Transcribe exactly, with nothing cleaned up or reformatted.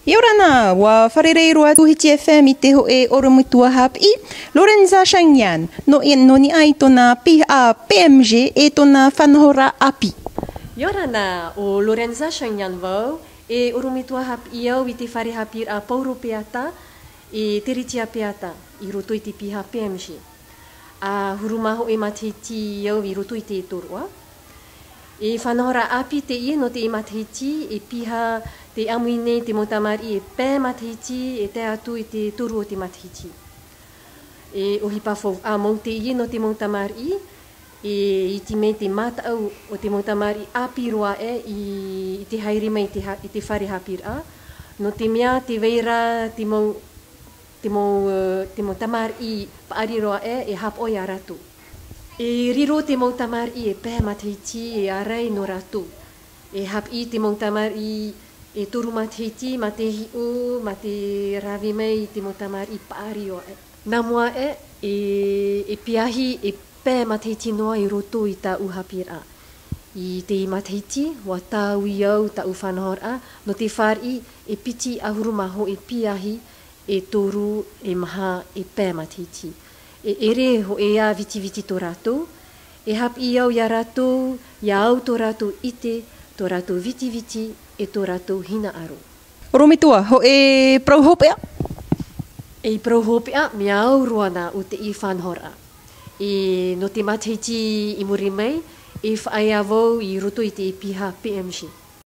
ʻIa ora na, ʻua fārerei roa atu Hiti F M i te hōʻē ʻorometua haʻapiʻi, Lorenza Shangyan, nō, nō niʻa i tōna piha P M G e tōna faʻanahoraʻa ʻāpī. ʻIa ora na, ʻo Lorenza Shangyan vau, e ʻorometua haʻapiʻi au i te fare haʻapiʻiraʻa Pauro Peata, e Teretia Peata, i roto i te piha P M G. ʻAhuru mā hōʻē matahiti au i roto i te tōroʻa. E faʻanahoraʻa ʻāpī teie nō teie matahiti, e piha tē ʻāmui nei te mau tamariʻi e pae matahiti, e tae atu i te toru o te matahiti. E ʻohipa faufaʻa mau teie nō te mau tamariʻi, e iti mai te mātaʻu o te mau tamariʻi ʻāpī roa aʻe i, i te haere mai i te ha-, i te fare haʻapiʻiraʻa, nō te mea tē vai ra te mau te mau, ē, te mau tamariʻi paʻari roa aʻe e haʻapaʻo ia rātou. E riro te mau tamariʻi e pae matahiti e ārai nō rātou. E haʻapiʻi te mau tamariʻi e toru matahiti, mā te hiʻo, mā te rave mai i te mau tamariʻi paʻari roa aʻe. Nā mua aʻe, e, e piahi e pae matahiti noa i roto i tāʻu haʻapiʻiraʻa. I teie matahiti, ʻua tāui au tāʻu faʻanahoraʻa, nō te fāriʻi e piti ʻahuru mā hōʻē piahi e toru, e maha, e pae matahiti. E ʻere hōʻē ā vitiviti tō rātou, e haʻapiʻi au ia rātou, ia au tō rātou ʻite, tō rātou vitiviti, e tō rātou hinaʻaro. ʻOrometua, hōʻē parau hopeʻa? E parau hopeʻa, mea au roa na ʻo teie faʻanahoraʻa. E, nō te matahiti i muri mai, e faʻaea vau i roto i te piha P M G.